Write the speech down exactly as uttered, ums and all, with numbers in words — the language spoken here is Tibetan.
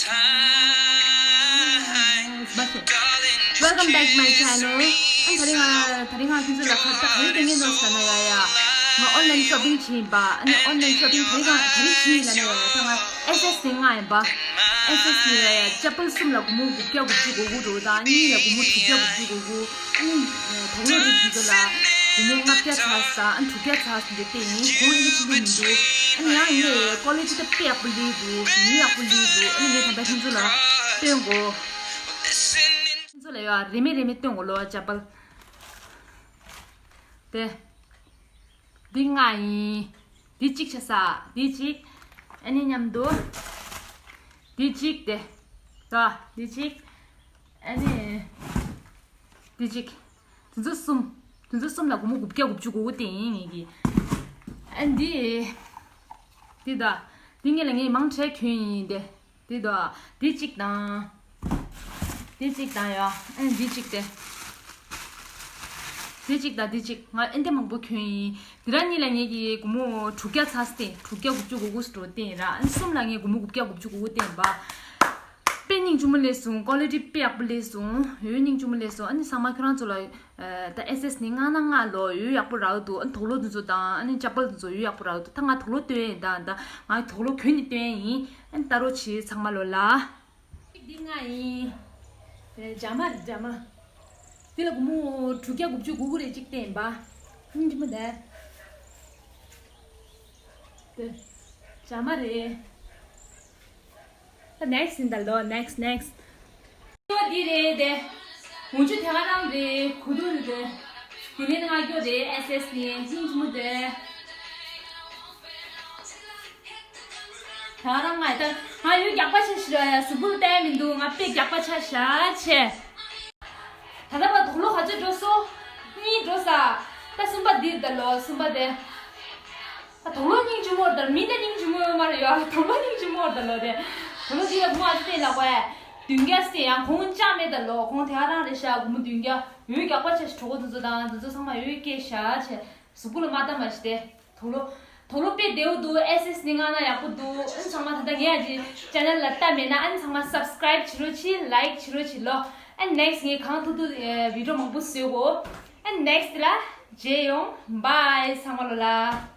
Welcome back my channel. ཨ་ད་རིང་ང་ད་རིང་ང་ཁྱེད་ཚོ་ལ་ཁ་བརྡ་ག་རེ་སྟོན་གྱི་འདུག་ཟེར་ན། ཡ་ཡ། ང་ཨོན་ལན་ཤོ་པིང་བྱས་ཡིན་པ། ཨ་ནི་ཨོན་ལན་ཤོ་པིང་ག་རེ་ག་རེ་བྱས་ཡིན་ལབ་ན། ཡ་ཡ། ད་ང་ཨེས་ཨེས་ནས་མངགས་ཡིན་པ། ཨེས་ཨེས་ནས་ཡ་ཡ། ཅ་པལ་གསུམ་ལ་སྒོར་མོ་དགུ་བརྒྱ་དགུ་བཅུ་གོ་དགོས་འདུག་དང་གཉིས་ལ་སྒོར་མོ་དྲུག་བརྒྱ་དགུ་བཅུ་གོ་དགོས། ཨ་ནི་དུག་ལོག་དེ་དུས་ཚོད་ལ་སྒོར་མོ་ལྔ་བརྒྱ་ཚར་ས་དང་ཨ་ནི་དྲུག་བརྒྱ་ཚར་ས་འདི་སྟེར་ཡིན། གོང་ཨ་ནི་ཆེན་པོ་མི་འདུག་ཨ་ནི་ཡང་ཡིན་ནའི་ཀོ་ལི་ཊི་དེ་དཔེ་ཡག་པོ་སླེབས་འདུག་ཡུན་ཡག་པོ་སླེབས་འདུག་ཨ་ནི་ངས་ད་ལྟ་ཁྱེད་ཚོ་ལ་སྟོན་གོ། ཁྱེད་ཚོ་ལ་ཡ་རིན་མེད་རིན་མེད་སྟོན་གོ་ལོ། ཅ་པལ་དེ། འདི་ལྔ་ཡིན། འདི་གཅིག་བྱས། འདི་གཅིག་ཨ་ནི་མཉམ་དུ། འདི་གཅིག་དེ། ད་འདི་གཅིག་ཨ་ནི། འདི་གཅིག་དེ་ཚོ་གསུམ། དེ་ཚོ་གསུམ་ལ་སྒོར་མོ་དགུ་བརྒྱ་དགུ་བཅུ་གོ་དགོས་སྟེ་ཡིན་ངེད་ཀྱི། ཨ་འདི། འདི་ད། འདི་ངེད་ལ་ངས་མང་ཆེ་གྱོན་ཡིན་དེ། འདི་ད། འདི་གཅིག་དང་། འདི་གཅིག་དང་ཡ། ཨ་འདི་གཅིག་དེ། འདི་གཅིག་དང་འདི་གཅིག་ང་ཨེ་འདི་མང་པོ་གྱོན་ཡིན། འདི་ར་གཉིས་ལ་ངེད་ཀྱི་སྒོར་མོ་དྲུག་བརྒྱ་ཚར་སྟེ། དྲུག་བརྒྱ་དགུ་བཅུ་གོ་དགོས་སུ་འགྲོ་སྟེ་ར། ཨ་གསུམ་ལ་ངས་སྒོར་མོ་དགུ་བརྒྱ་དགུ་བཅུ་གོ་དགོས་སྟེ་ཡིན་པ། དཔེ་སྙིང་རྗེ་མོ་སླེབས་སོང་། ཀོ་ལི་ཊི་དཔེ་ཡག་པོ་སླེབས་སོང་། ཡོད་སྙིང་རྗེ་མོ་སླེབས་སོང་། ཨ་ནི་ཚང་མ་ཁྱོད་རང་ཚོ་ལ། ཨ་ད་ཨེས་ཨེས་ནས་མངགས་ན་མངགས་ལོ། ཡོད་ཡག་པོ་རག་འདུག་ཨ་ནི་དུག་ལོག་འདི་ཚོ་དང་ཨ་ནི་ཅ་པལ་འདི་ཚོ་ཡོད་ཡག་པོ་རག་འདུག་ད་ང་དུག་ལོག་སྟོན་ཡིན། ད་ད་ང་དུག་ལོག་གྱོན་ནས་སྟོན་ཡིན། ཨ་ནི་ལྟ་རོགས་བྱེད་ཚང་མ་ལོ་ལ། འདི་ལྔ་ཡིན། རེད། ཇ་མ་རེད། ཇ་མ། འདི་ལ་སྒོར་མོ་དྲུག་བརྒྱ་དགུ་བཅུ་གོ་དགོས་རེད། གཅིག་བསྟན་པ། སྙིང་རྗེ་མོ་དེ། དེ། ཇ་མ་རེད། ད་ནེག་སི་ཡིན་ད་ལོ། ནེག་སི་ནེག་སི། འདི་རེད་དེ། འོན་ཆུ་དེ་ག་རང་རེད། གོས་དུང་རེད་དེ། དེ་ནས་ང་སྐྱོ་རེད། ཨེས་ཨེས་ནས་སྙིང་རྗེ་མོ་དེ། ད་རང་ང་ད་ང་ཡོད་རྒྱག་པ་ཆ་ཞིག་ར་ཡ། གཟུགས་པོ་ལ་བལྟས་མི་འདུག་ང་དཔེ་རྒྱག་པ་ཆ་བཞག་བྱས། ད་ལྟ་བར་དུག་ལོག་ག་ཚོད་འགྲོ་སོང་། གཉིས་འགྲོ་ས། ད་གསུམ་པ་འདིར་ད་ལོ། གསུམ་པ་དེ། ད་དུག་ལོག་སྙིང་རྗེ་མོ་ད། མི་ད་སྙིང་རྗེ་མོ་མ་རེད་ཡ། དུག་ལོག་སྙིང་རྗེ་མོ་ད་ལོ་དེ། དུག་ལོག་འདི་ལ་ཁོང་ཨ་ཅེ་བསྟན་ལ་གོ་ཡ། བདུན་བརྒྱ་སྟེ་ཡང་ཁོང་ཅག་མེད་ད་ལོ། ཁོང་དེ་ག་རང་རེད་ཤག་སྒོར་མོ་བདུན་བརྒྱ། ཡོད་རྒྱག་པ་ཆ་ཞིག་གྲོགས་པོ་འདི་ཚོ་དང་འདི་ཚོ་ཚང་མ་ཡོད་སྐད་བཞག་བྱས། གཟུགས་པོ་ལ་མ་ལྟ་མ་ཞིག་དེ། དུག་ལོག་དུག་ལོག་དཔེ་བདེ་བོ་འདུག་ཨེས་ཨེས་ནས་མངགས་ན་ཡག་པོ་འདུག་ཨ་ནི་ཚང་མ་ད་ལྟ་ངའི་ཨ་ཅེ་ཅེ་ནལ་ལ་ལྟ་མེད་ན་ཨ་ནི་ཚང་མ་སབ་སི་ཀ་རའིབ་བྱེད་རོགས་གྱིས། ལའིཀ་བྱེད་རོགས་གྱིས་ལོ། ཨ་ནི་ནེག་སི་ངས་གང་ཐུབ་ཐུབ་ཨེ་བི་ཌི་ཡོ་མང་པོ་བཟོས་གོ་ཨ་ནི་ནེག་སི་ལ་མཇལ་ཡོང་། བྷའི་ཚང་མ་ལོ་ལ།